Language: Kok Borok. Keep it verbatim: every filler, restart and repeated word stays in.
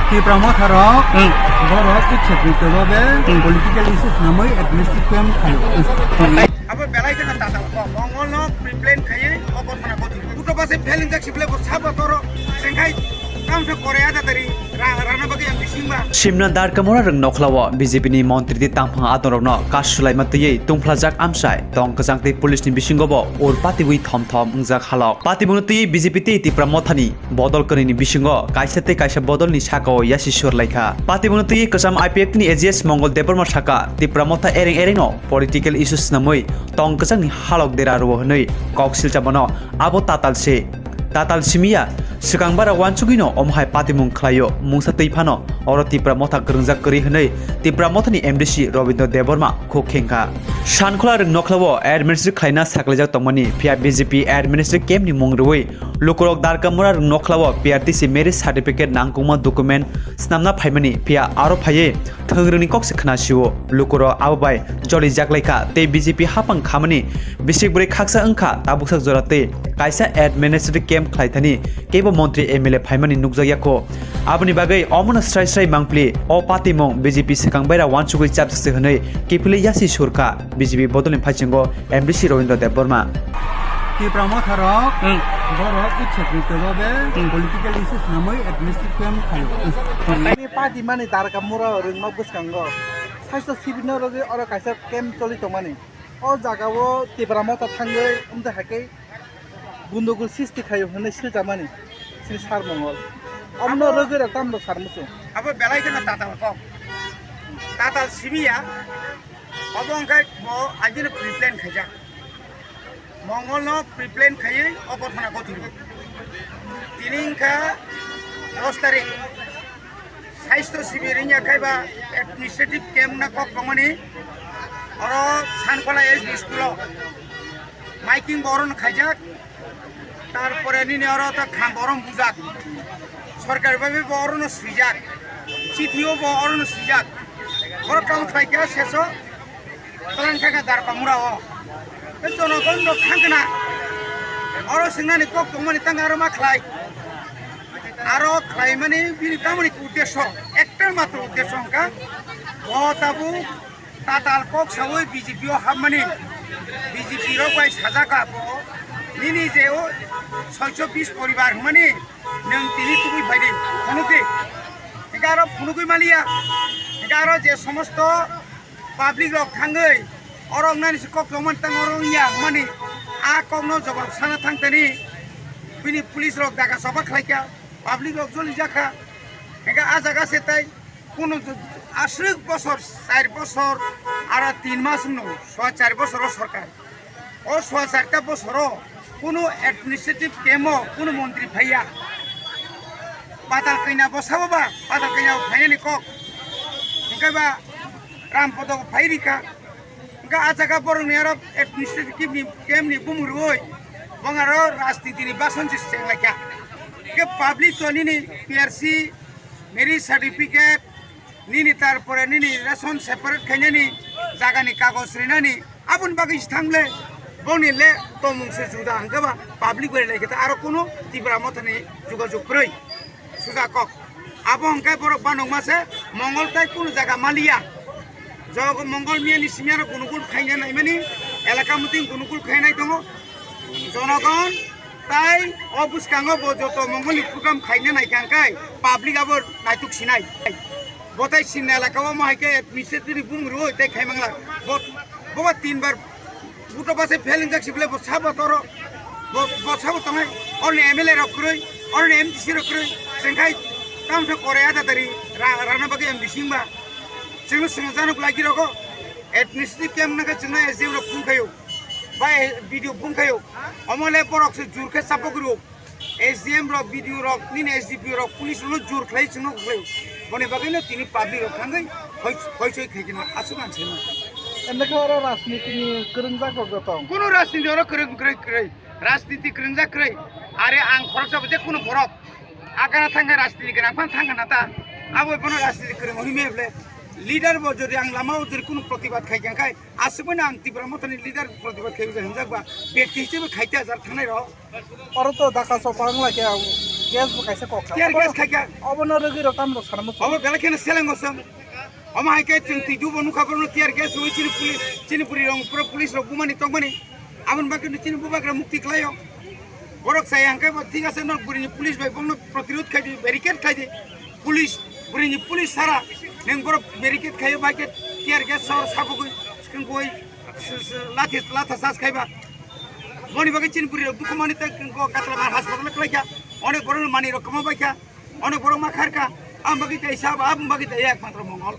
Tipra Motha rok, hmm, borok ichha kri tobo be, hmm, political issues namwi administrative camp khaio. Abo belai kheno tatal kok. Mongol no pre-plan khaiwi o gotona gotwi. Uto base failing jak sible bo sabo toro. Sengkhai kamsa kore ada dari ra-, rana bagwi ang bisingba. Simna Darkamura rwng nokhlao B J P ni montri tei tangphang adongrokno kasu laima twiwi tungphlajak amchai tong kwchang tei police ni bisingo bo ur patiwi thom thom wngjak halok. Patibungno twiwi B J P tei Tipra Mothani bodol kwnwini bisingo kaisa tei kaisa bodolni sakao yasi sur laikha. Patibungno twiwi kwcham I P F T ni A G S Mongol Debbarma sakha, Tipra Motha ereng erengno political issues swnamwi tong kwchangni halok dera rwo hwnwi kok silchamano abo tatal se. Tatal simiya, swkang bara wansugwino omo hai patimung khlaio, mungsa twi phano oro Tipra Motha kwrwngjak kwrwi hwnwi Tipra Mothani M D C Robindra Debbarma khuk khengkha. Sankhola rwng nokhlao administrative khlaina saklaijak tongmani, phiya B J P administrative camp ni mung rwui lukurok Darkamura rwng nokhlao P R T C marriage certificate nangkukma document snamna phaimani, phiya aro phaiwi thwng rwngni kok se khna sio. Lukurok abo bai jolijak laikha tei B J P hapang khamani bisik bwrwi khaksa wngkha tabuksak jora tei kaisa administrative camp khlaithani kebo montri M L A phaimani nukjakya kho. Aboni bagwi omono srai srai mangpli o patimung B J P swkang baira wansugwi chapjak se hwnwi kiphilwi yasi surkha B J P bodolni phaisingo M D C Robindra Debbarma. Tipra Motha rok, hmm, borok ichha kri tobo be, hmm, political issues namwi administrative camp khaio. Ani pati mani Darkamura rwngma bwskango saisto sibirno rwgwi oro kaisa camp choli tongmani. O jagao Tipra Motha thangwi wngte hai khe gundogul sisti khaio hwnwi silchamani sini sar Mongol. Omono abo rwgwi rok tamno sar muchung. Abo belai kheno tatal kok. Tatal simiya. Obo wngkha bo agini pre-plan khaijak. Mongolno pre-plan khaiwi o gotona gotwi. Tini wngkha dos tarik. Saisto sibir wngya khai ba administrative camp na kok tongmani. Oro Sankhola S D school o miking bo orono khaijak. Tarpore nini oro ta kham borom bujak. Sorkar bai bo orono swijak. Chithi o bo orono swijak. Oro tamo khlai kha seso. Twlang kha kha Darkamura o. Tei jonogon rok thang khna. Oro swngnani kok tongmani tang aro ma khlai. Aro khlaimani bini tamoni uddesho, ekta matro uddesho wngkha. Bo tabuk tatal kok sawi B J P o hapmani. B J P rok bai sajak kha bo. Nini je o soicho bis poribar hwnmani nwng tini tubui phaidi phunukdi. Hingke aro phunugwi maliya. Hingke aro je somosto public rok thangwi orok nani se kok tongmani tang oro wngya hwnmani a kokno jobab sana thang tani bini police rok daga choba khlaikha, public rok jolijak kha. Hingke a jaga se tai kunu aswk bosor, char bosor aro tin mas wngno, soa char bosor o sorkar. O soa charta bosoro kunu administrative camp o kunu montri phaiya. Patal kaina bo sabo ba, patal kaina bo phainani kok. Hingke ba Rampodo bo phai rikha. Hingke a jaga borokni aro administrative camp ni, camp ni bumung rwui bong aro rajniti ni bason se chenglaikha. Hingke public to nini P R C, marriage certificate, nini tarpore nini ration separate khainani jagani kagoj rinani aboni bagwi se thangle boni le tongmung se juda hwnkhe ba public bai lai khe aro kunu Tipra Mothani jogajog kwrwi suja kok. Abo hwnkhe borok banokma se Mongol tai kunu jaga maliya. Jog Mongol miyani simi aro gunugul khaina naimani elaka muting gunugul khainai tongo. Jonogon tai o bwskango bo joto Mongolni program khaina naikha hwnkhe public abo naituk sinai. Bo tai sinna elaka o mo hai khe administrative bumung rwui tai khai mangla. Bo, bo ba tin bar buto base fail wngjak sibole bo sabo toro. Bo, bo sabo tongnai. Orni M L A rok kwrwi, orni M D C rok kwrwi. Chwng khai tamsa kore ada dari ra-, rana bagwi M D C wngba. Chwngno swngcharno kwlai girogo. Administrative camp wngkha chwngno S D M rok phone khaio. Bai video phone khaio. Omo le borok se jur khe chapok rwo. S D M rok, B D O rok, nini S D P O rok, police rokno jur khlai chwngno khlaio. Boni bagwino tini public rok thangwi hoi, hoichoi khaikhe no aswk ang saimano. Ende khe oro rajniti ni kwrwngjak rok joto. Kuno rajniti oro kwrwng, kwrwng, kwrwng. Rajniti kwrwngjak kwrwi. Are ang khoroksa bo je kuno borok. Akana thangkha rajniti gwnang phano thangkha na ta. Abo bono rajniti kwrwng hwnwi maya bwle. Leader bo jodi ang lama o jodi kuno protibad khaikha khai, aswk mano ang Tipra Mothani leader protibad khai wngkha hinjak ba, bekti hisabe khaite ajar thangnai rok. Oro to daka sopa wng lai khe ang Gas bo kaisa kok sa. Tear gas khai kha. Obo no rwgwi rok tamo rok sana muchung. Obo belai kheno selengo chwng. Omo hai khe chwng twi dubo nukha borokno tear gas rwui chini puli-, chini bwrwi rok pura police rok bumani tongmani. Aboni bagwi no chini bubagra mukti khlaio. Borok chaya hwnkhe bo thik ase, nok bwrwini police bai bongno protirod khai di, barricade khai di. Police, bwrwini police sara nwng borok barricade khaio, bai khe tear gas sor sabugwi, swkang goi, s-, s-, lathi, latha charge khaiba. Boni bagwi chini bwrwi rok dukhu mani tei ko Katlama hospital khlai kha. Onek borok mani rok kwma bai kha. Onek borok ma khar kha. Am bagwi tei sab, am bagwi tei ekmatro Mongol.